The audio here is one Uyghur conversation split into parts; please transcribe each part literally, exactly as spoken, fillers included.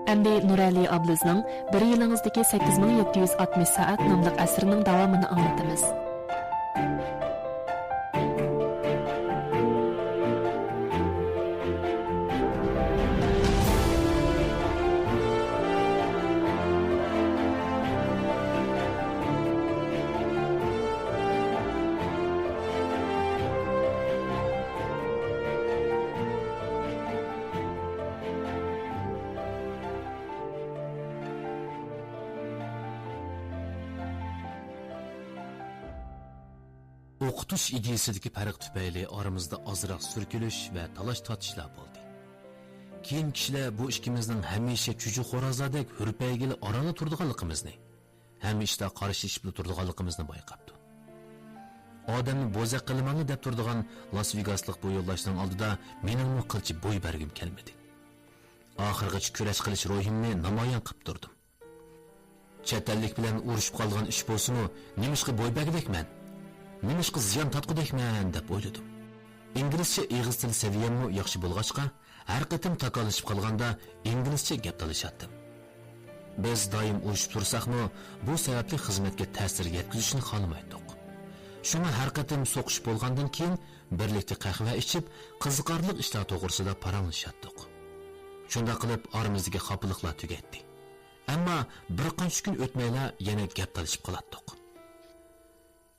ئەمدى نۇرئەلى ئابلىزنىڭ «بىر يىلىڭىزدىكى سەككىز مىڭ يەتتە يۈز ئاتمىش سائەت» ناملىق ئەسىرىنىڭ داۋامىنى ئاڭلىتىمىز. ئوقۇتۇش ئىدىيىسىدىكى پەرق تۈپەيلى ئارىمىزدا ئازراق سۈركىلىش ۋە تالاش-تارتىشلار بولدى. كېيىن كىشىلەر بۇ ئىككىمىزنىڭ ھەمىشە چۈجە خورازلاردەك ھۈرپەيگىلى ئارالا تۇرىدىغانلىقىمىزنى، ھەممە ئىشتا قارشىلىشىپلا تۇرىدىغانلىقىمىزنى بايقاپتۇ. ئادەمنى بوزەك قىلىمەنلا دەپ تۇرىدىغان لاس ۋېگاسلىق بۇ يولداشنىڭ ئالدىدا مېنىڭمۇ قىلچە بوي بەرگۈم كەلمىدى. ئاخىرغىچە كۈرەش قىلىش روھىمنى نامايان قىلىپ تۇردۇم. چەت ئەللىك بىلەن ئۇرۇشۇپ قالىدىغان ئىش بولسىمۇ، نېمىشقا بوي بەرگۈدەكمەن؟ نېمىشقا زىيان تارتقۇدەكمەن؟ دەپ ئويلىدىم. ئىنگلىزچە ئېغىز تىل سەۋىيەممۇ ياخشى بولغاچقا، ھەر قېتىم تاكاللىشىپ قالغاندا ئىنگلىزچە گەپ تالىشاتتىم. بىز دائىم ئۇرۇشۇپ تۇرساقمۇ، بۇ سەۋەبلىك خىزمەتكە تەسىر يەتكۈزۈشنى خالىمايتتۇق. شۇڭا ھەر قېتىم سوقۇشۇپ بولغاندىن كېيىن، بىرلىكتە قەھۋە ئىچىپ، قىزىقارلىق ئىشلار توغرىسىدا پاراڭلىشاتتۇق. شۇنداق قىلىپ، ئارىمىزدىكى خاپىلىقلار تۈگەيتتى. ئەمما بىر قانچە كۈن ئۆتمەيلا يەنە گەپ تالىشىپ قالاتتۇق.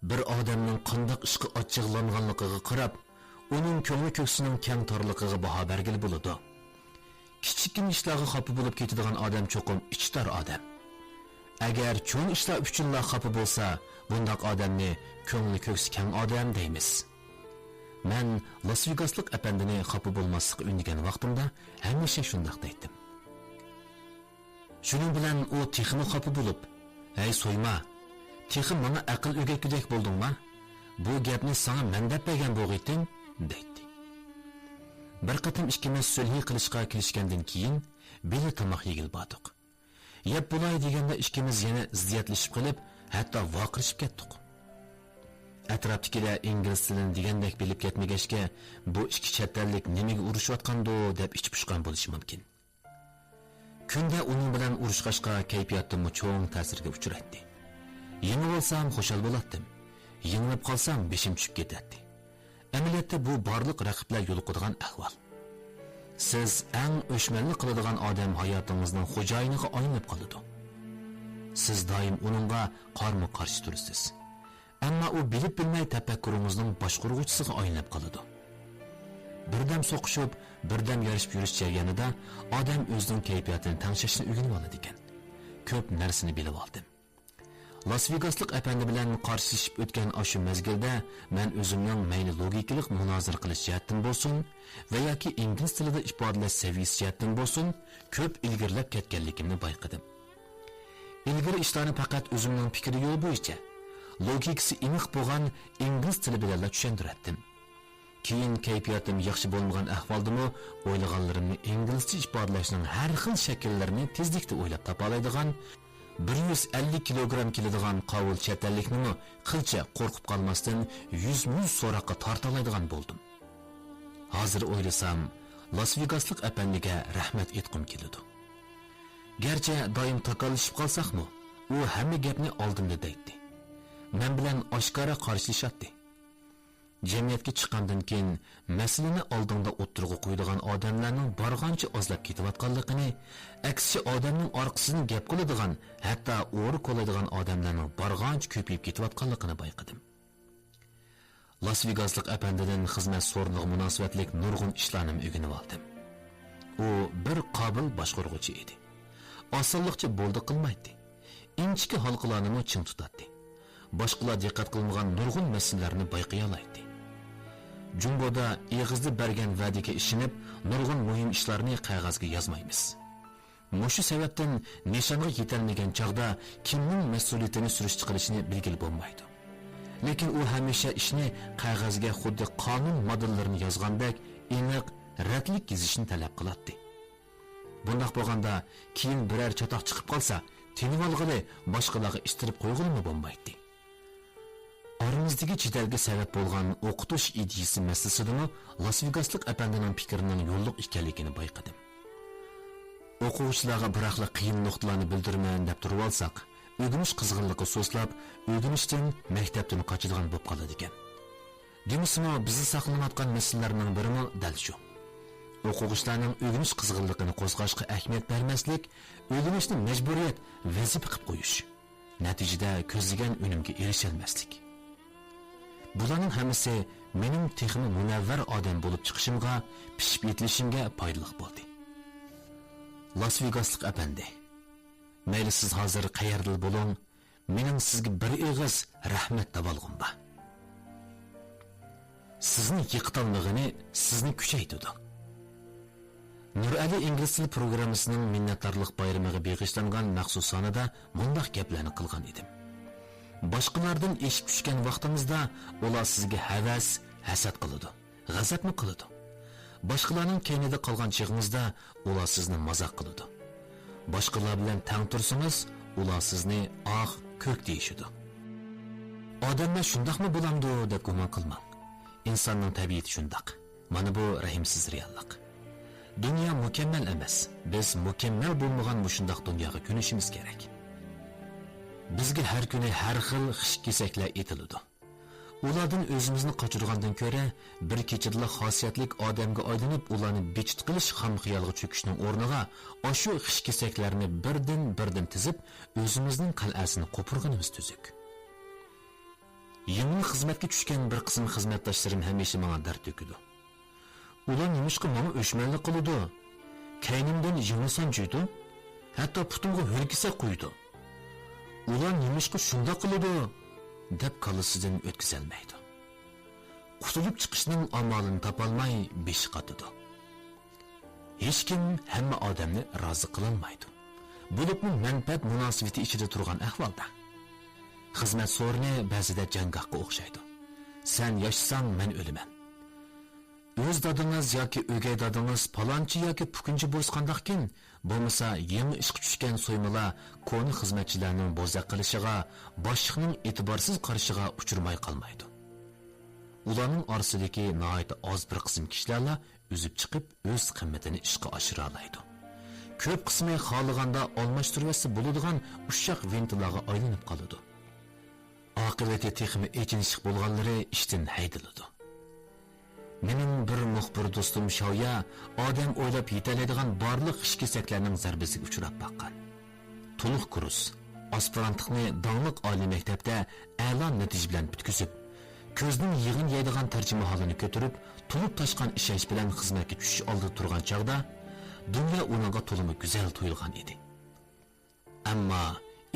بىر ئادەمنىڭ قانداق ئىشقا ئاچچىقلانغانلىقىغا قاراپ، ئۇنىڭ كۆڭلى كۆكسىنىڭ كەڭ تارلىقىغا باھا بەرگىلى بولىدۇ. كىچىككىنە ئىشلارغا خاپا بولۇپ كېتىدىغان ئادەم چوقۇم ئىچى تار ئادەم. ئەگەر چوڭ ئىشلار ئۈچۈنلا خاپا بولسا، بۇنداق ئادەمنى كۆڭلى كۆكسى كەڭ ئادەم دەيمىز. مەن لاس ۋېگاسلىق ئەپەندىنى خاپا بولماسلىققا ئۈندىگەن ۋاقتىمدا ھەمىشە شۇنداق دەيتتىم. شۇنىڭ بىلەن ئۇ تېخىمۇ خاپا بولۇپ، «ھەي سويما، تېخى ماڭا ئەقىل ئۆگەتكۈدەك بولدۇڭما؟ بۇ گەپنى ساڭا مەن دەپ بەرگەن بولغىيتتىم» دەيتتى. بىر قېتىم ئىككىمىز سۈلھى قىلىشقا كېلىشكەندىن كېيىن، بىللە تاماق يېگىلى باردۇق. يەپ بولاي دېگەندە ئىككىمىز يەنە زىددىيەتلىشىپ قېلىپ، ھەتتا ۋارقىرىشىپ كەتتۇق. ئەتراپتىكىلەر ئىنگلىز تىلىنى دېگەندەك بىلىپ كەتمىگەچكە، بۇ ئىككى چەت ئەللىك نېمىگە ئۇرۇشۇۋاتقاندۇ دەپ ئىچى پۇشقان بولۇشى مۇمكىن. كۈندە ئۇنىڭ بىلەن ئۇرۇشقاچقا كەيپىياتىممۇ چوڭ تەسىرگە ئۇچرايتتى. يېڭىۋالسام خۇشال بولاتتىم. يېڭىلىپ قالسام بېشىم چۈشۈپ كېتەتتى. ئەمەلىيەتتە بۇ بارلىق رەقىبلەر يولۇقىدىغان ئەھۋال. سىز ئەڭ ئۆچمەنلىك قىلىدىغان ئادەم ھاياتىڭىزنىڭ خوجايىنىغا ئايلىنىپ قالىدۇ. سىز دائىم ئۇنىڭغا قارمۇ قارشى تۇرىسىز. ئەمما ئۇ بىلىپ بىلمەي تەپەككۇرىڭىزنىڭ باشقۇرغۇچىسىغا ئايلىنىپ قالىدۇ. بىردەم سوقۇشۇپ، بىردەم يارىشىپ يۈرۈش جەريانىدا ئادەم ئۆزىنىڭ كەيپىياتىنى تەڭشەشنى ئۆگىنىۋالىدىكەن. كۆپ نەرسىنى بىلىۋالدىم. لاس ۋېگاسلىق ئەپەندى بىلەن قارشىلىشىپ ئۆتكەن ئاشۇ مەزگىلدە مەن ئۆزۈمنىڭ مەيلى لوگىكىلىق مۇنازىرە قىلىش جەھەتتىن بولسۇن ۋە ياكى ئىنگلىز تىلىدا ئىپادىلەش سەۋىيىسى جەھەتتىن بولسۇن، كۆپ ئىلگىرىلەپ كەتكەنلىكىمنى بايقىدىم. ئىلگىرى ئىشلارنى پەقەت ئۆزۈمنىڭ پىكرى يولى بويىچە، لوگىكىسى ئېنىق بولغان ئىنگلىز تىلى بىلەنلا چۈشەندۈرەتتىم. كېيىن كەيپىياتىم ياخشى بولمىغان ئەھۋالدىمۇ ئويلىغانلىرىمنى ئىنگلىزچە ئىپادىلەشنىڭ ھەر خىل شەكىللىرىنى تېزلىكتە ئويلاپ تاپالايدىغان، بىر يۈز ئەللىك كىلوگرام كېلىدىغان قاۋۇل چەت ئەللىكنىمۇ قىلچە قورقۇپ قالماستىن يۈزمۇ يۈز سوراققا تارتالايدىغان بولدۇم. ھازىر ئويلىسام، لاس ۋېگاسلىق ئەپەندىگە رەھمەت ئېيتقۇم كېلىدۇ. گەرچە دائىم تاكاللىشىپ قالساقمۇ، ئۇ ھەممە گەپنى ئالدىمدا دەيتتى. مەن بىلەن ئاشكارا قارشىلىشاتتى. جەمئىيەتكە چىققاندىن كېيىن، مەسىلىنى ئالدىڭدا ئوتتۇرىغا قويىدىغان ئادەملەرنىڭ بارغانچە ئازلاپ كېتىۋاتقانلىقىنى، ئەكسىچە ئادەمنىڭ ئارقىسىدىن گەپ قىلىدىغان، ھەتتا ئورا كولايدىغان ئادەملەرنىڭ بارغانچە كۆپىيىپ كېتىۋاتقانلىقىنى بايقىدىم. لاس ۋېگاسلىق ئەپەندىدىن خىزمەت سورۇنىغا مۇناسىۋەتلىك نۇرغۇن ئىشلارنىمۇ ئۆگىنىۋالدىم. ئۇ بىر قابىل باشقۇرغۇچى ئىدى. ئاسانلىقچە بولدى قىلمايتتى. ئىنچىكە ھالقىلارنىمۇ چىڭ تۇتاتتى. باشقىلار دىققەت قىلمىغان نۇرغۇن مەسىلىلەرنى بايقىيالايتتى. جۇڭگودا ئېغىزدا بەرگەن ۋەدىگە ئىشىنىپ، نۇرغۇن مۇھىم ئىشلارنى قەغەزگە يازمايمىز. مۇشۇ سەۋەبتىن نىشانغا يېتەلمىگەن چاغدا كىمنىڭ مەسئۇلىيىتىنى سۈرۈشتە قىلىشنى بىلگىلى بولمايدۇ. لېكىن ئۇ ھەمىشە ئىشنى قەغەزگە خۇددى قانۇن ماددىلىرىنى يازغاندەك ئېنىق، رەتلىك يېزىشنى تەلەپ قىلاتتى. بۇنداق بولغاندا، كېيىن بىرەر چاتاق چىقىپ قالسا، تىنىۋالغىلى، باشقىلارغا ئىتتىرىپ قويغىلىمۇ بولمايتتى. ئارىمىزدىكى جېدەلگە سەۋەب بولغان ئوقۇتۇش ئىدىيىسى مەسىلىسىدىمۇ لاس ۋېگاسلىق ئەپەندىنىڭ پىكرىنىڭ يوللۇق ئىكەنلىكىنى بايقىدىم. ئوقۇغۇچىلارغا بىراقلا قىيىن نۇقتىلارنى بىلدۈرىمەن دەپ تۇرۇۋالساق، ئۆگىنىش قىزغىنلىقى سۇسلاپ، ئۆگىنىشتىن، مەكتەپتىن قاچىدىغان بولۇپ قالىدىكەن. دېمىسىمۇ، بىزدە ساقلىنىۋاتقان مەسىلىلەرنىڭ بىرىمۇ دەل شۇ. ئوقۇغۇچىلارنىڭ ئۆگىنىش قىزغىنلىقىنى قوزغاشقا ئەھمىيەت بەرمەسلىك، ئۆگىنىشنى مەجبۇرىيەت، ۋەزىپە قىلىپ قويۇش. نەتىجىدە كۆزلىگەن ئۈنۈمگە ئېرىشەلمەسلىك. بۇلارنىڭ ھەممىسى مېنىڭ تېخىمۇ مۇنەۋۋەر ئادەم بولۇپ چىقىشىمغا، پىشىپ يېتىلىشىمگە پايدىلىق بولدى. لاس ۋېگاسلىق ئەپەندى، مەيلى سىز ھازىر قەيەردىلا بولۇڭ، مېنىڭ سىزگە بىر ئېغىز رەھمەت دەۋالغۇم بار. سىزنى يىقىتالمىغىنى سىزنى كۈچەيتىدۇ. نۇرئەلى ئىنگلىز تىلى پروگراممىسىنىڭ مىننەتدارلىق بايرىمىغا بېغىشلانغان مەخسۇس سانىدا مۇنداق گەپلەرنى قىلغان ئىدىم. باشقىلاردىن ئېشىپ چۈشكەن ۋاقتىڭىزدا ئۇلار سىزگە ھەۋەس، ھەسەت قىلىدۇ، غەزەپمۇ قىلىدۇ. باشقىلارنىڭ كەينىدە قالغان چېغىڭىزدا ئۇلار سىزنى مازاق قىلىدۇ. باشقىلار بىلەن تەڭ تۇرسىڭىز، ئۇلار سىزنى ئاھ، كۆك دېيىشىدۇ. ئادەملەر شۇنداقمۇ بولامدۇ دەپ گۇمان قىلماڭ. ئىنساننىڭ تەبىئىتى شۇنداق. مانا بۇ رەھىمسىز رېئاللىق. دۇنيا مۇكەممەل ئەمەس. بىز مۇكەممەل بولمىغان مۇشۇنداق دۇنياغا كۆنۈشىمىز كېرەك. بىزگە ھەر كۈنى ھەر خىل خىش-كېسەكلەر ئېتىلىدۇ. ئۇلاردىن ئۆزىمىزنى قاچۇرغاندىن كۆرە، بىر كېچىدىلا خاسىيەتلىك ئادەمگە ئايلىنىپ، ئۇلارنى بىچىت قىلىش خام خىيالىغا چۆكۈشنىڭ ئورنىغا، ئاشۇ خىش-كېسەكلەرنى بىردىن-بىردىن تىزىپ، ئۆزىمىزنىڭ قەلئەسىنى قوپۇرغىنىمىز تۈزۈك. يېڭى خىزمەتكە چۈشكەن بىر قىسىم خىزمەتداشلىرىم ھەمىشە ماڭا دەرد تۆكىدۇ. ئۇلار نېمىشقا ماڭا ئۆچمەنلىك قىلىدۇ؟ كەينىمدىن يىڭنە سانجىيدۇ؟ ھەتتا پۇتۇمغا ھۆركىسەك قويىدۇ. ئۇلار نېمىشقا شۇنداق قىلىدۇ؟ دەپ كاللىسىدىن ئۆتكۈزەلمەيدۇ. قۇتۇلۇپ چىقىشنىڭ ئامالىنى تاپالماي بېشى قاتىدۇ. ھېچكىم ھەممە ئادەمنى رازى قىلالمايدۇ. بولۇپمۇ مەنپەئەت مۇناسىۋىتى ئىچىدە تۇرغان ئەھۋالدا. خىزمەت سورۇنى بەزىدە جەڭگاھقا ئوخشايدۇ. سەن ياشىساڭ، مەن ئۆلىمەن. ئۆز دادىڭىز ياكى ئۆگەي دادىڭىز پالانچى ياكى پۇكۇنچى بولسا قانداقكىن؟ بولمىسا يېڭى ئىشقا چۈشكەن سويمىلار كونا خىزمەتچىلەرنىڭ بوزەك قىلىشىغا، باشلىقنىڭ ئېتىبارسىز قارىشىغا ئۇچرىماي قالمايدۇ. ئۇلارنىڭ ئارىسىدىكى ناھايىتى ئاز بىر قىسىم كىشىلەرلا ئۈزۈپ چىقىپ، ئۆز قىممىتىنى ئىشقا ئاشۇرالايدۇ. كۆپ قىسمى خالىغاندا ئالماشتۇرۇۋەتسە بولىدىغان ئۇششاق ۋىنتىلارغا ئايلىنىپ قالىدۇ. ئاقىۋىتى تېخىمۇ ئېچىنىشلىق بولغانلىرى ئىشتىن ھەيدىلىدۇ. مېنىڭ بىر مۇخبىر دوستۇم شاۋيا ئادەم ئويلاپ يېتەلەيدىغان بارلىق خىش-كېسەكلەرنىڭ زەربىسىگە ئۇچراپ باققان. تولۇق كۇرس، ئاسپىرانتلىقنى داڭلىق ئالىي مەكتەپتە ئەلا نەتىجە بىلەن پۈتكۈزۈپ، كۆزنىڭ يېغىنى يەيدىغان تەرجىمىھالىنى كۆتۈرۈپ، تولۇپ تاشقان ئىشەنچ بىلەن خىزمەتكە چۈشۈش ئالدىدا تۇرغان چاغدا، دۇنيا ئۇنىڭغا تولىمۇ گۈزەل تۇيۇلغان ئىدى. ئەمما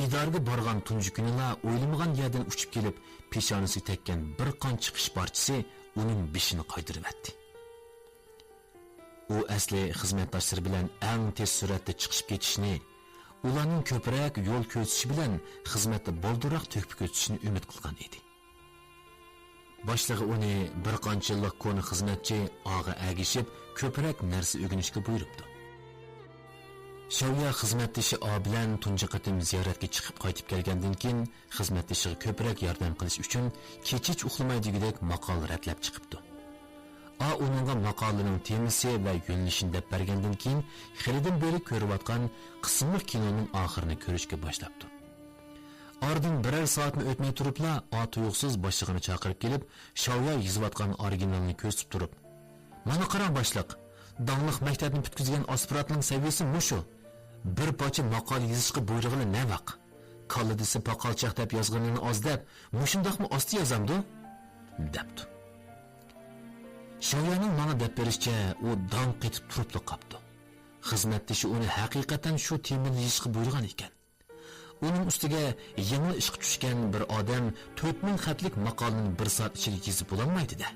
ئىدارىگە بارغان تۇنجى كۈنىلا ئويلىمىغان يەردىن ئۇچۇپ كېلىپ، پېشانىسىگە تەگكەن بىر قانچە خىش پارچىسى ئۇنىڭ بېشىنى قايتۇرۇۋەتتى. ئۇ ئەسلى خىزمەتداشلىرى بىلەن ئەڭ تېز سۈرئەتتە چىقىشىپ كېتىشنى، ئۇلارنىڭ كۆپرەك يول كۆرسىتىشى بىلەن خىزمەتتە بالدۇرراق تۆھپە كۆرسىتىشىنى ئۈمىد قىلغان ئىدى. باشلىقى ئۇنى بىر قانچە يىللىق كونا خىزمەتچى ئاغا ئەگىشىپ، كۆپرەك نەرسە ئۆگىنىشكە بۇيرۇپتۇ. شاۋيا خىزمەتدىشى ئا بىلەن تۇنجى قېتىم زىيارەتكە چىقىپ قايتىپ كەلگەندىن كېيىن، خىزمەتدىشىگە كۆپرەك ياردەم قىلىش ئۈچۈن كېچە ھېچ ئۇخلىماي دېگۈدەك ماقالە رەتلەپ چىقىپتۇ. ئا ئۇنىڭغا ماقالىنىڭ تېمىسى ۋە يۆنىلىشىنى دەپ بەرگەندىن كېيىن، خېلىدىن بېرى كۆرۈۋاتقان قىسىملىق كىنونىڭ ئاخىرىنى كۆرۈشكە باشلاپتۇ. ئارىدىن بىرەر سائەتمۇ ئۆتمەي تۇرۇپلا، ئا تۇيۇقسىز باشلىقىنى چاقىرىپ كېلىپ، شاۋيا يېزىۋاتقان ئورىگىنالنى كۆرسىتىپ تۇرۇپ، «مانا قاراڭ، باشلىق، داڭلىق مەكتەپنى پۈتكۈزگەن ئاسپىرانتنىڭ سەۋىيىسى مۇشۇ. بىر پارچە ماقالە يېزىشقا بۇيرۇغىلى نەۋاق؟ كاللا دېسە پاقالچاق دەپ يازغىنىنى ئاز دەپ، مۇشۇنداقمۇ ئاستا يازامدۇ؟» دەپتۇ. شاۋيانىڭ ماڭا دەپ بېرىشىچە، ئۇ داڭ قېتىپ تۇرۇپلا قاپتۇ. خىزمەتدىشى ئۇنى ھەقىقەتەن شۇ تېمىنى يېزىشقا بۇيرۇغان ئىكەن. ئۇنىڭ ئۈستىگە يېڭى ئىشقا چۈشكەن بىر ئادەم تۆت مىڭ خەتلىك ماقالىنى بىر سائەت ئىچىدە يېزىپ بولالمايدۇ-دە.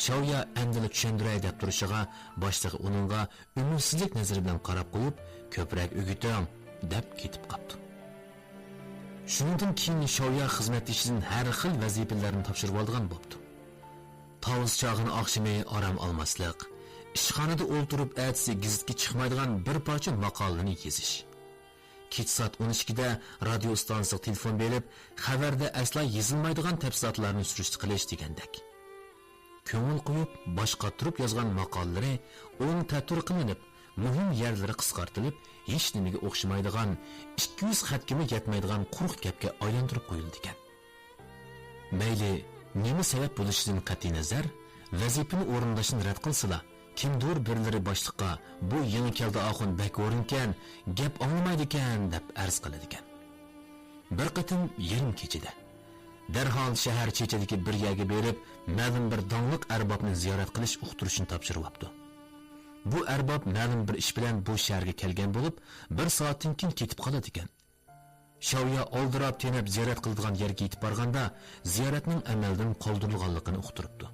شاۋيا ئەمدىلا چۈشەندۈرەي دەپ تۇرۇشىغا، باشلىقى ئۇنىڭغا ئۈمىدسىزلىك نەزىرى بىلەن قاراپ قويۇپ، «كۆپرەك ئۆگىتىڭ» دەپ كېتىپ قاپتۇ. شۇنىڭدىن كېيىن شاۋيا خىزمەتدىشىدىن ھەر خىل ۋەزىپىلەرنى تاپشۇرۇۋالىدىغان بوپتۇ. تاۋۇز چاغىنى ئاخشىمى ئارام ئالماسلىق، ئىشخانىدا ئولتۇرۇپ ئەتىسى گېزىتكە چىقمايدىغان بىر پارچە ماقالىنى يېزىش. كېچە سائەت ئون ئىككىدە رادىيو ئىستانسىسىغا تېلېفون بېرىپ، خەۋەردە ئەسلا يېزىلمايدىغان تەپسىلاتلارنى سۈرۈشتە قىلىش دېگەندەك. كۆڭۈل قويۇپ، باش قاتۇرۇپ يازغان ماقالىلىرى ئوڭ تەتۈر قىلىنىپ، مۇھىم يەرلىرى قىسقارتىلىپ، ھېچنېمىگە ئوخشىمايدىغان، ئىككى يۈز خەتكىمۇ يەتمەيدىغان قۇرۇق گەپكە ئايلاندۇرۇپ قويۇلىدىكەن. مەيلى نېمە سەۋەب بولۇشىدىن قەتئىينەزەر، ۋەزىپىنى ئورۇنداشنى رەت قىلسىلا، كىمدۇر بىرلىرى باشلىققا، «بۇ يېڭى كەلدى ئاخۇن بەك ھورۇنكەن، گەپ ئاڭلىمايدىكەن» دەپ ئەرز قىلىدىكەن. بىر قېتىم يېرىم كېچىدە دەرھال شەھەر چېچىدىكى بىر يەرگە بېرىپ، مەلۇم بىر داڭلىق ئەربابنى زىيارەت قىلىش ئۇقتۇرۇشىنى تاپشۇرۇۋاپتۇ. بۇ ئەرباب مەلۇم بىر ئىش بىلەن بۇ شەھەرگە كەلگەن بولۇپ، بىر سائەتتىن كېيىن كېتىپ قالىدىكەن. شاۋيا ئالدىراپ تېنەپ زىيارەت قىلىدىغان يەرگە يېتىپ بارغاندا، زىيارەتنىڭ ئەمەلدىن قالدۇرۇلغانلىقىنى ئۇقتۇرۇپتۇ.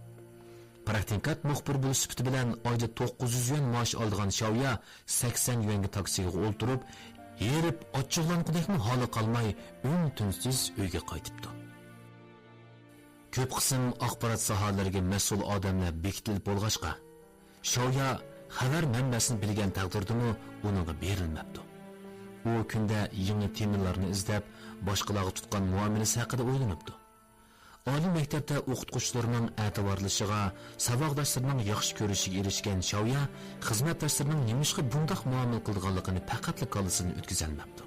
پراكتىكانت مۇخبىر بولۇش سۈپىتى بىلەن ئايدا توققۇز يۈز يۈەن مائاش ئالىدىغان شاۋيا سەكسەن يۈەنگە تاكسىغا ئولتۇرۇپ، ھېرىپ ئاچچىقلانغۇدەكمۇ ھالى قالماي، ئۈن-تىنسىز ئۆيگە قايتىپتۇ. كۆپ قىسىم ئاخبارات ساھەلىرىگە مەسئۇل ئادەملەر بېكىتىلىپ بولغاچقا، شاۋيا خەۋەر مەنبەسىنى بىلگەن تەقدىردىمۇ ئۇنىڭغا بېرىلمەپتۇ. ئۇ كۈندە يېڭى تېمىلارنى ئىزدەپ، باشقىلارغا تۇتقان مۇئامىلىسى ھەققىدە ئويلىنىپتۇ. ئالىي مەكتەپتە ئوقۇتقۇچىلىرىنىڭ ئەتىۋارلىشىغا، ساۋاقداشلىرىنىڭ ياخشى كۆرۈشىگە ئېرىشكەن شاۋيا خىزمەتداشلىرىنىڭ نېمىشقا بۇنداق مۇئامىلە قىلىدىغانلىقىنى پەقەتلا كاللىسىدىن ئۆتكۈزەلمەپتۇ.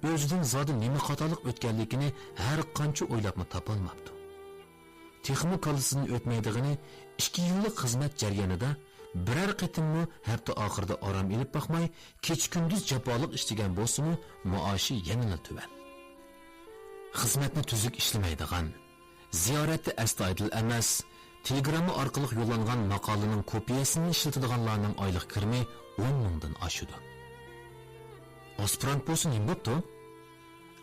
ئۆزىدىن زادى نېمە خاتالىق ئۆتكەنلىكىنى ھەر قانچە ئويلاپمۇ تاپالماپتۇ. تېخىمۇ كاللىسىدىن ئۆتمەيدىغىنى، ئىككى يىللىق خىزمەت جەريانىدا بىرەر قېتىممۇ ھەپتە ئاخىرىدا ئارام ئېلىپ باقماي، كېچە-كۈندۈز جاپالىق ئىشلىگەن بولسىمۇ، مائاشى يەنىلا تۆۋەن. خىزمەتنى تۈزۈك ئىشلىمەيدىغان، زىيارەتتە ئەستايىدىل ئەمەس، تېلېگرامما ئارقىلىق يوللانغان ماقالىنىڭ كوپىيەسىنى ئىشلىتىدىغانلارنىڭ ئايلىق كىرىمى ئون مىڭدىن ئاشىدۇ. ئاسپىرانت بولسا نېمە بوپتۇ؟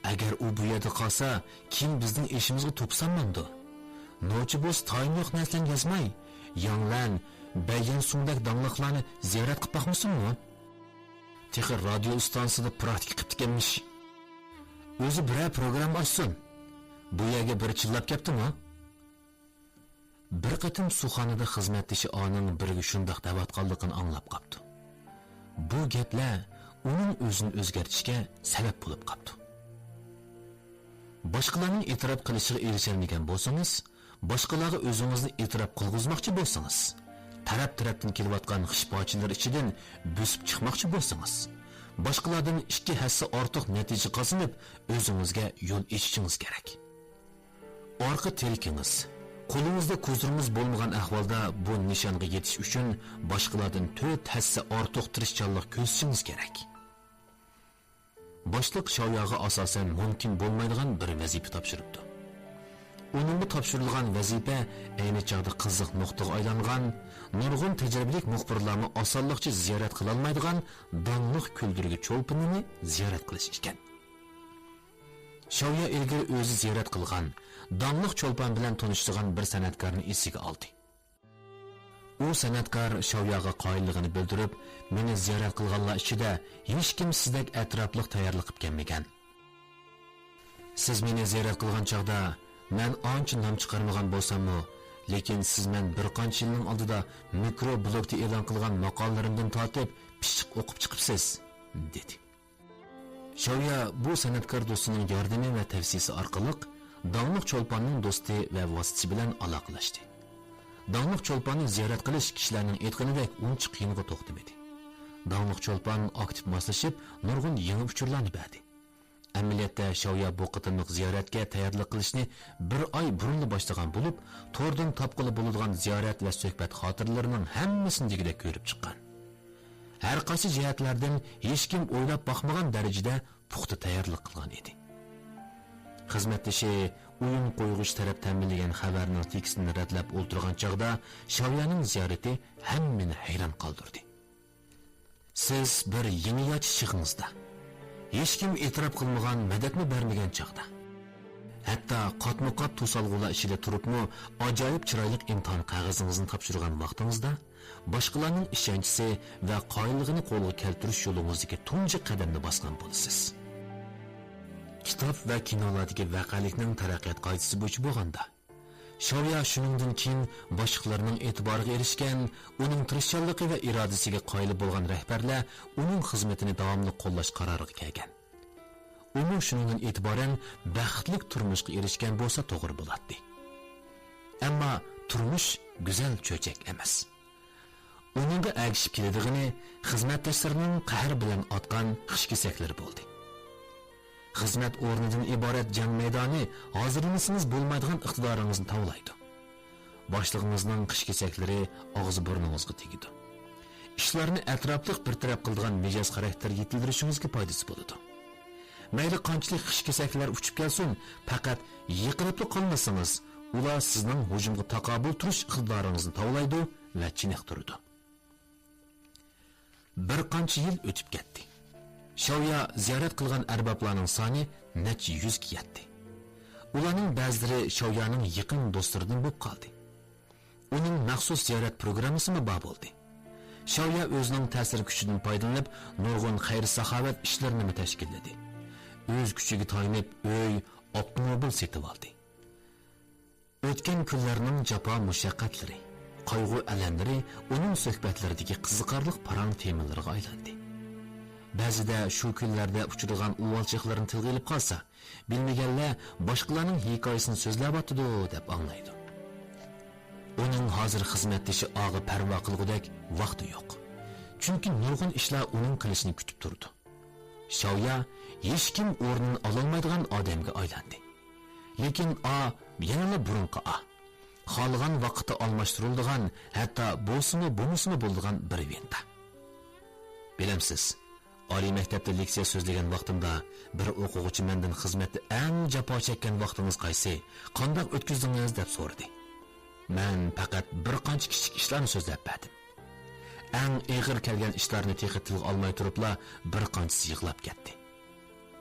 ئەگەر ئۇ بۇ يەردە قالسا، كېيىن بىزنىڭ ئىشىمىزغا توپا سالمامدۇ؟ نوچى بولسا تايىنى يوق نەرسىلەرنى يازماي، ياڭلەن، بەييەن سۇڭدەك داڭلىقلارنى زىيارەت قىلىپ باقمىسۇنمۇ؟ تېخى رادىيو ئىستانسىسىدا پراكتىكا قىپتىكەنمىش. ئۆزى بىرەر پروگرامما ئاچسۇن. بۇ يەرگە بىر چىللاپ كەپتىمۇ؟ بىر قېتىم سۇخانىدا خىزمەتدىشى ئانىڭ بىرىگە شۇنداق دەۋاتقانلىقىنى ئاڭلاپ قاپتۇ. بۇ گەپلەر ئۇنىڭ ئۆزىنى ئۆزگەرتىشىگە سەۋەب بولۇپ قاپتۇ. باشقىلارنىڭ ئېتىراپ قىلىشىغا ئېرىشەلمىگەن بولسىڭىز، باشقىلارغا ئۆزىڭىزنى ئېتىراپ قىلغۇزماقچى بولسىڭىز، تەرەپ-تەرەپتىن كېلىۋاتقان خىش پاچىلىرى ئىچىدىن بۆسۈپ چىقماقچى بولسىڭىز، باشقىلاردىن ئىككى ھەسسە ئارتۇق نەتىجە قازىنىپ، ئۆزىڭىزگە يول ئېچىشىڭىز كېرەك. ئارقا تىرىكىڭىز، قولىڭىزدا كوزىرىڭىز بولمىغان ئەھۋالدا بۇ نىشانغا يېتىش ئۈچۈن باشقىلاردىن تۆت ھەسسە ئارتۇق تىرىشچانلىق كۆرسىتىشىڭىز كېرەك. باشلىق شاۋياغا ئاساسەن مۇمكىن بولمايدىغان بىر ۋەزىپە تاپشۇرۇپتۇ. ئۇنىڭغا تاپشۇرۇلغان ۋەزىپە ئەينى چاغدا قىزىق نۇقتىغا ئايلانغان، نۇرغۇن تەجرىبىلىك مۇخبىرلارمۇ ئاسانلىقچە زىيارەت قىلالمايدىغان داڭلىق كۈلدۈرگە چولپىنىنى زىيارەت قىلىش ئىكەن. شاۋيا ئىلگىرى ئۆزى زىيارەت قىلغان، داڭلىق چولپان بىلەن تونۇشىدىغان بىر سەنئەتكارنى ئېسىگە ئالدى. ئۇ سەنئەتكار شاۋياغا قايىللىقىنى بىلدۈرۈپ، مېنى زىيارەت قىلغانلار ئىچىدە ھېچكىم سىزدەك ئەتراپلىق تەييارلىق قىلىپ كەلمىگەن. سىز مېنى زىيارەت قىلغان چاغدا مەن ئانچە نام چىقارمىغان بولساممۇ، لېكىن سىز مەن بىر قانچە يىلنىڭ ئالدىدا مىكرو بلوگتا ئېلان قىلغان ماقالىلىرىمدىن تارتىپ پىششىق ئوقۇپ چىقىپسىز، دېدى. شاۋيا بۇ سەنئەتكار دوستىنىڭ ياردىمى ۋە تەۋسىيىسى ئارقىلىق داڭلىق چولپاننىڭ دوستى ۋە ۋاسىتىچى بىلەن ئالاقىلەشتى. داڭلىق چولپاننى زىيارەت قىلىش كىشىلەرنىڭ ئېيتقىنىدەك ئۇنچە قىيىنغا توختىمىدى. داڭلىق چولپان ئاكتىپ ماسلىشىپ، نۇرغۇن يېڭى ئۇچۇرلارنى بەردى. ئەمەلىيەتتە، شاۋيا بۇ قېتىملىق زىيارەتكە تەييارلىق قىلىشنى بىر ئاي بۇرۇنلا باشلىغان بولۇپ، توردىن تاپقىلى بولىدىغان زىيارەت ۋە سۆھبەت خاتىرىلىرىنىڭ ھەممىسىنى دېگۈدەك كۆرۈپ چىققان. ھەر قايسى جەھەتلەردىن ھېچكىم ئويلاپ باقمىغان دەرىجىدە پۇختا تەييارلىق قىلغان ئىدى. خىزمەتدىشى ئويۇن قويغۇچ تەرەپ تەمىنلىگەن خەۋەرنىڭ تېكىستىنى رەتلەپ ئولتۇرغان چاغدا، شاۋيانىڭ زىيارىتى ھەممىنى ھەيران قالدۇردى. سىز بىر يېڭى ياچ چېغىڭىزدا، ھېچكىم ئېتىراپ قىلمىغان مەدەتمۇ بەرمىگەن چاغدا، ھەتتا قاتمۇ قات توسالغۇلار ئىچىدە تۇرۇپمۇ ئاجايىپ چىرايلىق ئىمتىھان قەغىزىڭىزنى تاپشۇرغان ۋاقتىڭىزدا، باشقىلارنىڭ ئىشەنچىسى ۋە قايىللىقىنى قولغا كەلتۈرۈش يولىڭىزدىكى تۇنجى قەدەمنى باسقان بولىسىز. كىتاب ۋە كىنولاردىكى ۋەقەلىكنىڭ تەرەققىيات قائىدىسى بويىچە بولغاندا، شاۋيا شۇنىڭدىن كېيىن باشلىقلىرىنىڭ ئېتىبارىغا ئېرىشكەن، ئۇنىڭ تىرىشچانلىقى ۋە ئىرادىسىگە قايىل بولغان رەھبەرلەر ئۇنىڭ خىزمىتىنى داۋاملىق قوللاش قارارىغا كەلگەن. ئۇمۇ شۇنىڭدىن ئېتىبارەن بەختلىك تۇرمۇشقا ئېرىشكەن بولسا توغرا بولاتتى. ئەمما تۇرمۇش گۈزەل چۆچەك ئەمەس. ئۇنى ئەگىشىپ كېلىدىغىنى خىزمەتداشلىرىنىڭ قەھەر بىلەن ئاتقان خىشكېسەكلىرى بولدى. خىزمەت ئورنىدىن ئىبارەت جەڭ مەيدانى ھازىرلىمىسىڭىز بولمايدىغان ئىقتىدارىڭىزنى تاۋلايدۇ. باشلىقىڭىزنىڭ خىشكېسەكلىرى ئاغزى-بۇرنىڭىزغا تېگىدۇ. ئىشلارنى ئەتراپلىق بىر تەرەپ قىلىدىغان مىجەز خاراكتېر يېتىلدۈرۈشىڭىزگە پايدىسى بولىدۇ. مەيلى قانچىلىك خىشكېسەكلەر ئۇچۇپ كەلسۇن، پەقەت يېقىلىپلا قالمىسىڭىز، ئۇلار سىزنىڭ ھۇجۇمغا تاقابىل تۇرۇش ئىقتىدارىڭىزنى تاۋلايدۇ ۋە چېنىقتۇرىدۇ. بىر قانچە يىل ئۆتۈپ كەتتى. شاۋيا زىيارەت قىلغان ئەربابلارنىڭ سانى نەچچە يۈزگە يەتتى. ئۇلارنىڭ بەزىلىرى شاۋيانىڭ يېقىن دوستلىرىدىن بولۇپ قالدى. ئۇنىڭ مەخسۇس زىيارەت پروگراممىسىمۇ بار بولدى. شاۋيا ئۆزىنىڭ تەسىر كۈچىدىن پايدىلىنىپ، نۇرغۇن خەير-ساخاۋەت ئىشلىرىنىمۇ تەشكىللىدى. ئۆز كۈچىگە تايىنىپ ئۆي، ئاپتوموبىل سېتىۋالدى. ئۆتكەن كۈنلەرنىڭ جاپا-مۇشەققەتلىرى، قايغۇ-ئەلەملىرى ئۇنىڭ سۆھبەتلىرىدىكى قىزىقارلىق پاراڭ تېمىلىرىغا ئايلاندى. بەزىدە شۇ كۈنلەردە ئۇچرىغان ئۇۋالچىقلىرىنى تىلغا ئېلىپ قالسا، بىلمىگەنلەر باشقىلارنىڭ ھېكايىسىنى سۆزلەۋاتىدۇ دەپ ئاڭلايدۇ. ئۇنىڭ ھازىر خىزمەتدىشى ئاغا پەرۋا قىلغۇدەك ۋاقتى يوق. چۈنكى نۇرغۇن ئىشلار ئۇنىڭ قىلىشىنى كۈتۈپ تۇرىدۇ. شاۋيا ھېچكىم ئورنىنى ئالالمايدىغان ئادەمگە ئايلاندى. لېكىن ئا يەنىلا بۇرۇنقى ئا. خالىغان ۋاقىتتا ئالماشتۇرۇلىدىغان، ھەتتا بولسىمۇ بولمىسىمۇ بولىدىغان بىر ۋىنتا. بىلەمسىز، ئالىي مەكتەپتە لېكسىيە سۆزلىگەن ۋاقتىمدا بىر ئوقۇغۇچى مەندىن خىزمەتتە ئەڭ جاپا چەككەن ۋاقتىڭىز قايسى، قانداق ئۆتكۈزدىڭىز دەپ سورىدى. مەن پەقەت بىر قانچە كىچىك ئىشلارنى سۆزلەپ بەردىم. ئەڭ ئېغىر كەلگەن ئىشلارنى تېخى تىلغا ئالماي تۇرۇپلا بىر قانچىسى يىغلاپ كەتتى.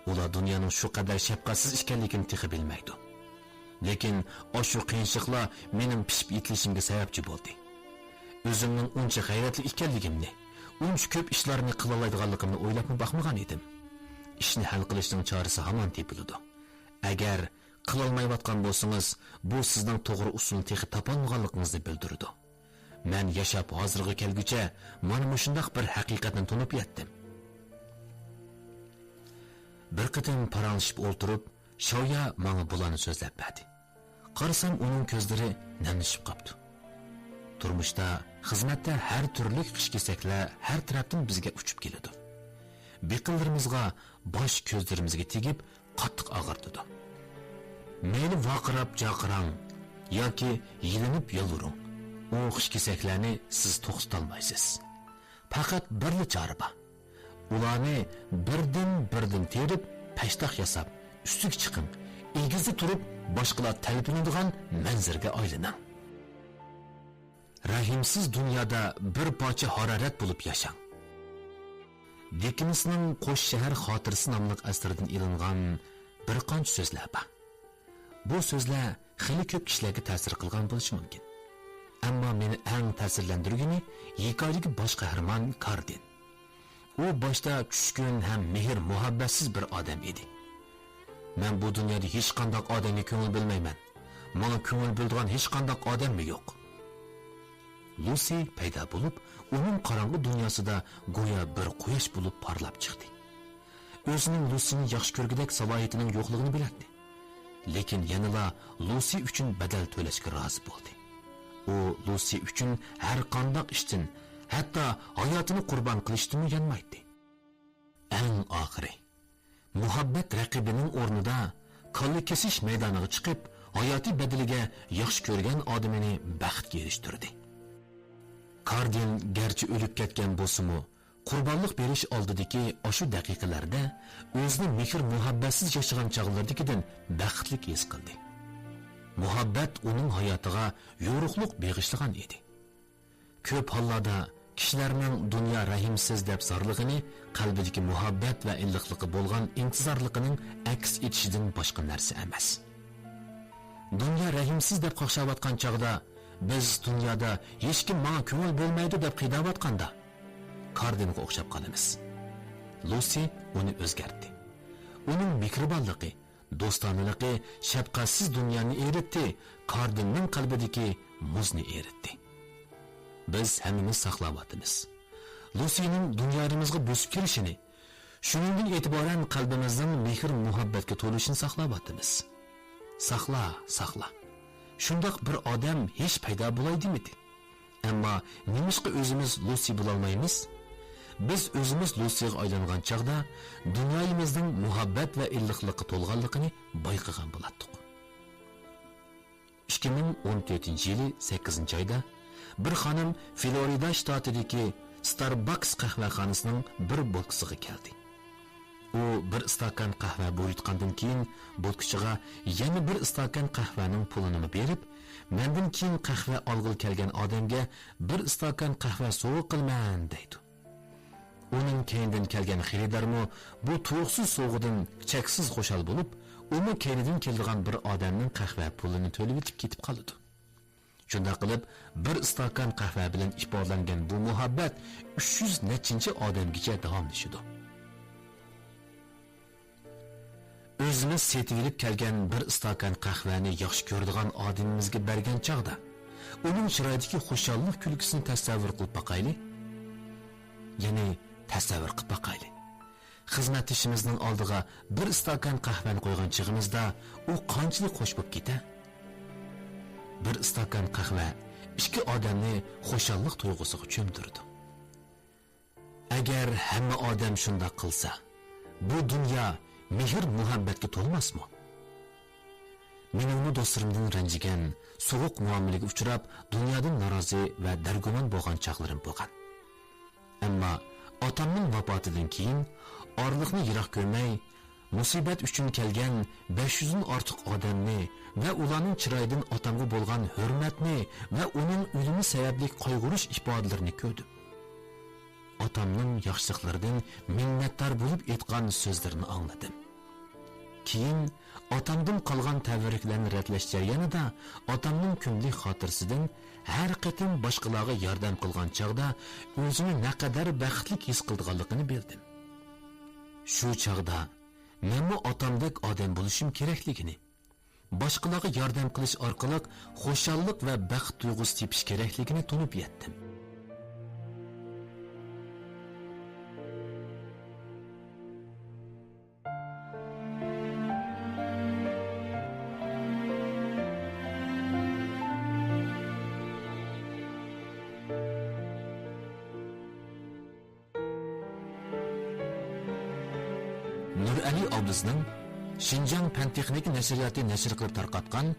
ئۇلار دۇنيانىڭ شۇ قەدەر شەپقەتسىز ئىكەنلىكىنى تېخى بىلمەيدۇ. لېكىن ئاشۇ قىيىنچىلىقلار مېنىڭ پىشىپ يېتىلىشىمگە سەۋەبچى بولدى. ئۆزۈمنىڭ ئۇنچە غەيرەتلىك ئىكەنلىكىمنى، ئۇنچە كۆپ ئىشلارنى قىلالايدىغانلىقىمنى ئويلاپمۇ باقمىغان ئىدىم. ئىشنى ھەل قىلىشنىڭ چارىسى ھامان تېپىلىدۇ. ئەگەر قىلالمايۋاتقان بولسىڭىز، بۇ سىزنىڭ توغرا ئۇسۇلنى تېخى تاپالمىغانلىقىڭىزنى بىلدۈرىدۇ. مەن ياشاپ ھازىرغا كەلگۈچە مانا مۇشۇنداق بىر ھەقىقەتنى تونۇپ يەتتىم. بىر قېتىم پاراڭلىشىپ ئولتۇرۇپ، شاۋيا ماڭا بۇلارنى سۆزلەپ بەردى. قارىسام، ئۇنىڭ كۆزلىرى نەملىشىپ قاپتۇ. تۇرمۇشتا، خىزمەتتە ھەر تۈرلۈك خىشكېسەكلەر ھەر تەرەپتىن بىزگە ئۇچۇپ كېلىدۇ. بېقىنلىرىمىزغا، باش كۆزلىرىمىزگە تېگىپ، قاتتىق ئاغرىتىدۇ. مەيلى ۋارقىراپ جارقىراڭ ياكى يېلىنىپ يالۋۇرۇڭ، ئۇ خىشكېسەكلەرنى سىز توختىتالمايسىز. پەقەت بىرلا چارە بار. ئۇلارنى بىردىن-بىردىن تېرىپ، پەشتاق ياساپ، ئۈستىگە چىقىڭ، ئېگىزدە تۇرۇپ، باشقىلار تەلپۈنىدىغان مەنزىرىگە ئايلىنىڭ. رەھىمسىز دۇنيادا بىر پارچە ھارارەت بولۇپ ياشاڭ. دىكېنسنىڭ قوش شەھەر خاتىرىسى ناملىق ئەسىرىدىن ئېلىنغان بىر قانچە سۆزلەر بار. بۇ سۆزلەر خېلى كۆپ كىشىلەرگە تەسىر قىلغان بولۇشى مۇمكىن. ئەمما مېنى ئەڭ تەسىرلەندۈرگىنى ھېكايىدىكى باش قەھرىمان كاردىن. ئۇ باشتا چۈشكۈن ھەم مېھىر-مۇھەببەتسىز بىر ئادەم ئىدى. مەن بۇ دۇنيادا ھېچقانداق ئادەمگە كۆڭۈل بۆلمەيمەن. ماڭا كۆڭۈل بۆلىدىغان ھېچقانداق ئادەممۇ يوق. لۇسى پەيدا بولۇپ، ئۇنىڭ قاراڭغۇ دۇنياسىدا گويا بىر قۇياش بولۇپ پارلاپ چىقتى. ئۆزىنىڭ لۇسىنى ياخشى كۆرگۈدەك سالاھىيىتىنىڭ يوقلۇقىنى بىلەتتى. لېكىن يەنىلا لۇسى ئۈچۈن بەدەل تۆلەشكە رازى بولدى. ئۇ لۇسى ئۈچۈن ھەر قانداق ئىشتىن، ھەتتا ھاياتىنى قۇربان قىلىشتىنمۇ يانمايتتى. ئەڭ ئاخىرى، مۇھەببەت رەقىبىنىڭ ئورنىدا كاللا كېسىش مەيدانىغا چىقىپ، ھاياتى بەدىلىگە ياخشى كۆرگەن ئادىمىنى بەختكە ئېرىشتۈردى. كاردىن گەرچە ئۆلۈپ كەتكەن بولسىمۇ، قۇربانلىق بېرىش ئالدىدىكى ئاشۇ دەقىقىلەردە ئۆزىنى مېھىر-مۇھەببەتسىز ياشىغان چاغلىرىدىكىدىن بەختلىك ھېس قىلدى. مۇھەببەت ئۇنىڭ ھاياتىغا يورۇقلۇق بېغىشلىغان ئىدى. كۆپ ھاللاردا كىشىلەرنىڭ دۇنيا رەھىمسىز دەپ زارلىغىنى قەلبىدىكى مۇھەببەت ۋە ئىللىقلىقى بولغان ئىنتىزارلىقىنىڭ ئەكس ئېتىشىدىن باشقا نەرسە ئەمەس. دۇنيا رەھىمسىز دەپ قاقشاۋاتقان چاغدا، بىز دۇنيادا ھېچكىم ماڭا كۆڭۈل بۆلمەيدۇ دەپ قىيناۋاتقاندا، كاردىنغا ئوخشاپ قالىمىز. لۇسى ئۇنى ئۆزگەرتتى. ئۇنىڭ مېھرىبانلىقى، دوستانىلىقى شەپقەتسىز دۇنيانى ئېرىتتى، كاردىننىڭ قەلبىدىكى مۇزنى ئېرىتتى. بىز ھەممىمىز ساقلاۋاتىمىز. لۇسىنىڭ دۇنيالىرىمىزغا بۆسۈپ كىرىشىنى، شۇنىڭدىن ئېتىبارەن قەلبىمىزنىڭ مېھىر-مۇھەببەتكە تولۇشىنى ساقلاۋاتىمىز. ساقلا، ساقلا. شۇنداق بىر ئادەم ھېچ پەيدا بولاي دېمىدى. ئەمما نېمىشقا ئۆزىمىز لۇسى بولالمايمىز؟ بىز ئۆزىمىز لۇسىغا ئايلانغان چاغدا دۇنيايىمىزنىڭ مۇھەببەت ۋە ئىللىقلىققا تولغانلىقىنى بايقىغان بولاتتۇق. ئىككى مىڭ ئون تۆتىنچى يىلى سەككىزىنچى ئايدا بىر خانىم فلورىدا شتاتىدىكى ستارباكس قەھۋەخانىسىنىڭ بىر بوتكىسىغا كەلدى. ئۇ بىر ئىستاكان قەھۋە بۇيرۇتقاندىن كېيىن، بوتكىچىغا يەنە بىر ئىستاكان قەھۋەنىڭ پۇلىنىمۇ بېرىپ، مەندىن كېيىن قەھۋە ئالغىلى كەلگەن ئادەمگە بىر ئىستاكان قەھۋە سوۋغا قىلىمەن، دەيدۇ. ئۇنىڭ كەينىدىن كەلگەن خېرىدارمۇ بۇ تۇيۇقسىز سوۋغىدىن چەكسىز خۇشال بولۇپ، ئۇمۇ كەينىدىن كېلىدىغان بىر ئادەمنىڭ قەھۋە پۇلىنى تۆلىۋېتىپ كېتىپ قالىدۇ. شۇنداق قىلىپ، بىر ئىستاكان قەھۋە بىلەن ئىپادىلەنگەن بۇ مۇھەببەت ئۈچ يۈز نەچچىنچى ئادەمگىچە داۋاملىشىدۇ. ئۆزىمىز سېتىۋېلىپ كەلگەن بىر ئىستاكان قەھۋەنى ياخشى كۆرىدىغان ئادىمىمىزگە بەرگەن چاغدا، ئۇنىڭ چىرايىدىكى خۇشاللىق كۈلكىسىنى تەسەۋۋۇر قىلىپ باقايلى. يەنى تەسەۋۋۇر قىلىپ باقايلى. خىزمەتدىشىمىزنىڭ ئالدىغا بىر ئىستاكان قەھۋەنى قويغان چېغىمىزدا، ئۇ قانچىلىك خۇش بولۇپ كېتە؟ بىر ئىستاكان قەھۋە ئىككى ئادەمنى خۇشاللىق تۇيغۇسىغا چۆمدۈرىدۇ. ئەگەر ھەممە ئادەم شۇنداق قىلسا، بۇ دۇنيا مېھىر-مۇھەببەتكە تولماسمۇ؟ مېنىڭمۇ دوستلىرىمدىن رەنجىگەن، سوغۇق مۇئامىلىگە ئۇچراپ، دۇنيادىن نارازى ۋە دەرگۇمان بولغان چاغلىرىم بولغان. ئەمما ئاتامنىڭ ۋاپاتىدىن كېيىن، ئارىلىقنى يىراق كۆرمەي، مۇسىبەت ئۈچۈن كەلگەن بەش يۈزدىن ئارتۇق ئادەمنى ۋە ئۇلارنىڭ چىرايىدىن ئاتامغا بولغان ھۆرمەتنى ۋە ئۇنىڭ ئۆلۈمى سەۋەبلىك قايغۇرۇش ئىپادىلىرىنى كۆردۈم. ئاتامنىڭ ياخشىلىقلىرىدىن مىننەتدار بولۇپ ئېيتقان سۆزلىرىنى ئاڭلىدىم. كېيىن ئاتامدىن قالغان تەۋەررۈكلەرنى رەتلەش جەريانىدا ئاتامنىڭ كۈندىلىك خاتىرىسىدىن ھەر قېتىم باشقىلارغا ياردەم قىلغان چاغدا ئۆزىنى نەقەدەر بەختلىك ھېس قىلىدىغانلىقىنى بىلدىم. شۇ چاغدا مەنمۇ ئاتامدەك ئادەم بولۇشۇم كېرەكلىكىنى، باشقىلارغا ياردەم قىلىش ئارقىلىق خۇشاللىق ۋە بەخت تۇيغۇسى تېپىش كېرەكلىكىنى تونۇپ يەتتىم. نۇرئەلى ئابلىزنىڭ شىنجاڭ پەن-تېخنىكا نەشرىياتى نەشر قىلىپ تارقاتقان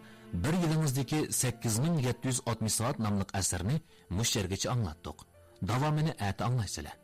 بىر يىلىڭىزدىكى سەككىز مىڭ يەتتە يۈز ئاتمىش سائەت ناملىق ئەسىرىنى مۇشۇ يەرگىچە ئاڭلاتتۇق. داۋامىنى ئەتە ئاڭلايسىلەر.